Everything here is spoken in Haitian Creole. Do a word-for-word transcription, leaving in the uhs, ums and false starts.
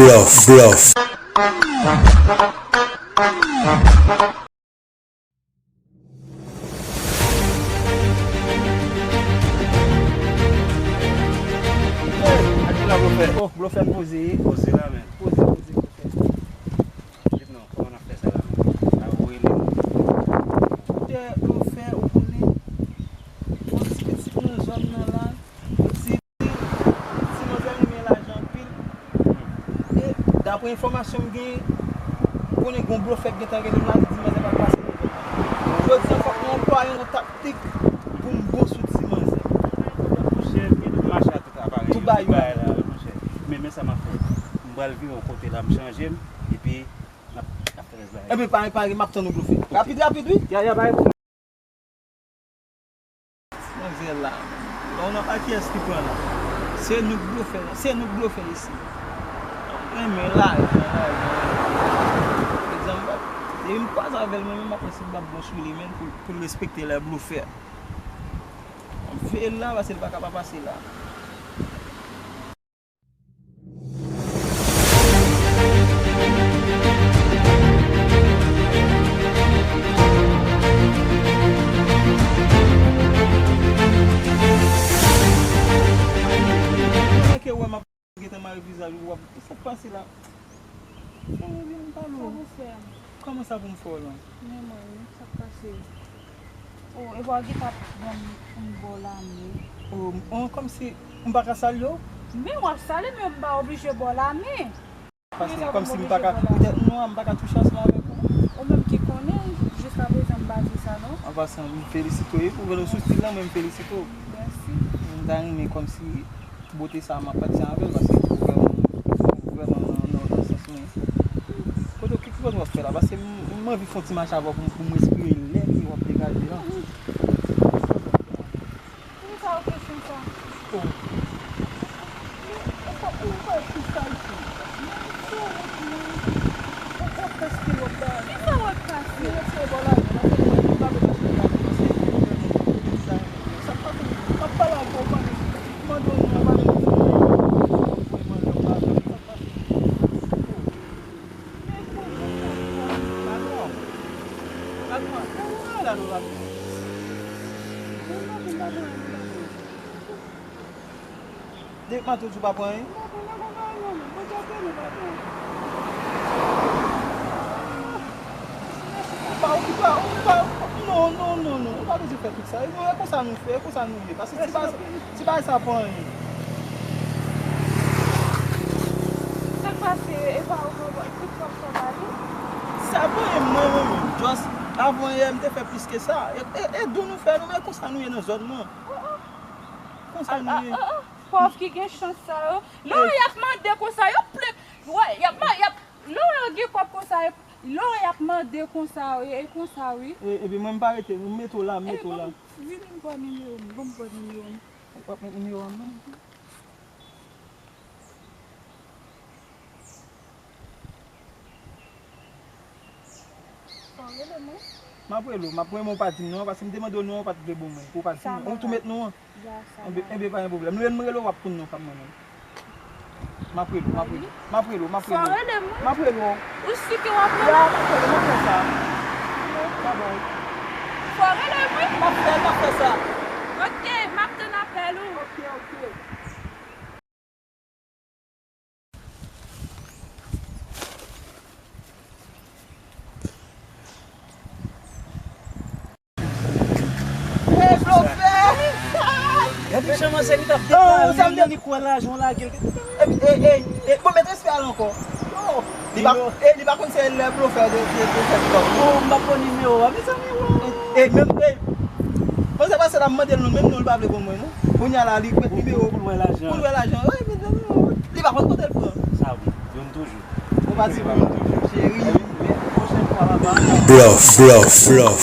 Blòf, blòf. Hey, a ki la blofè? Oh, blofè poze. Poze la, men. Poze, poze, blofè. Di m non, kòman n ap fè sa la? A, ou rele m. Kote blofè, ou konnen, yon ti pitit nan zòn nan la, ti, ti manzè renmen lajan anpil. E, daprè enfòmasyon m genyen, m konnen gen yon blofè k gentan rele m la, li di manzè pa t pase nan zòn nan. Jodi a, fòk mwen anplwaye yon taktik pou m bon sou ti manzè. Monchè, m gen tout mache a tout aparèy yo, tout bagay la, monchè. Men, men sa m ap fè. M pral vire yon kote la, m chanje m, epi n ap, n ap fè rès bagay. Enben, pare, pare, m ap tann ou, blofè. Rapid, rapid, wi. Ya, ya, bay pou mwen. Manzè la. Lè w nan pa kiyès ki pran la. Se nou k blofè la. Se nou k blofè isi. Renmen lajan, lajan, lajan. Egzanp, depi m kwaze avè l, mwen menm, m ap wè si m p ap bon sou li, menm pou, pou l respekte lè blofè. M ap veye l la, paske l pa ka pa pase la. Ou gentan mare vizaj ou, w ap, sa k pase la? Fè mwen vin pale w. Sa pou fè a? Kòman sa pou m fè w la? Men mwen, men sa k pase? Oh, epa w gentan ban m yon bò lamen. Oh, oh, kòmsi m pa ka salye w? Men w ap salye m, men m pa oblije ba w lamen. Paske kòmsi m pa ka, poutèt nou an, m pa ka touche ansanm avèk ou. Ou menm ki konnen, jiskaprezan m pa di sa non. An pasan, m felisite w, wi, pou vèlè sou stil lan, mwen m felisite w. Mèsi. M ta renmen kòmsi bote sa a, m ap pati avè l, paske ou vrèman, ou vrèman nan, nan, nan sans mwen. Kote, ki, ki kote w ap fè la? Paske m, m anvi fè yon ti mache avè w pou m, pou m respire lè ke w ap degaje la. Poukisa w kesyon sa? Oh. Ou pa, ou pa ap fè sa isi. Ou pa ap fè stil w ap bay. Ki sa w ap pase? Ou retire bò la, la fè mwen, mwen pa bezwen stil la, mwen se sa. Sa k pase? M ap pale avè w, pale. Mande w non, pale. Mwen mande w pale. Sa k pase? Depi maten w di w pa pran anyen. Ou pa, ou pa, ou pa, non, non, non, non. Ou pa bezwen fè tout sa. E konsa nou fè, e konsa nou ye. Paske ti bagay, ti bagay sa pa anyen. Sa k pase, e pa ou, ou, ou, tout w ap fè ba li? Sa pa anyen, mwen, mwen menm. Just, avan yè, m te fè plis ke sa. E, e, e dou nou fè nou, men konsa nou ye nan zòn nan. Konsa nou ye. Pòv ki gen chans sa yo. Lè y ap mande konsa, yo plen. Wè, y ap, y ap, lè yo gen kòb konsa, lè y ap mande konsa, e, e konsa, wi. E, epi mwen, m pa rete, m mete w la, m mete w la. Vini m pran nimewo m, ban m pran nimewo m. W ap met nimewo a m nan? Fò w rele mwen. M ap rele w, m ap, mwen, ou pa di m non, paske m te mande w non, ou pa t vle ban mwen, ou pa di m non. Ou tou met non an. Enben, enben, pa gen pwoblèm. Lè m rele w, w ap konn non pa m mwen menm. M ap rele w, m ap rele w, m ap rele w, m ap rele w. Fò w rele mwen. M ap rele w. Ou si ke w ap rele mwen? Ya, m ap rele w, m ap fè sa. Babay. Fò w rele mwen? M ap fè, m ap fè sa. Ok, m ap tann apèl ou. Ok, ok. Hey, blofè! Gade jan manzè li t ap depale, li kwè lajan w lage l. Ey, ey, ey, bon, met respè al ankò. Yo, li pa, ey, li pa konn se lè blofè de, de, de fè kòb. Non, m pa konn nimewo a, mezanmi, waw. Ey, menm, ey, manzè pase la, m mande l non, menm non, li pa vle ban mwen, non. Kounye a la, li met nimewo pou l wè lajan. Pou l wè lajan. Ey, mezanmi, li pa konn kote l pran. Sa vre, youn toujou. Ou pa di mwen, cheri. Blòf, blòf, blòf.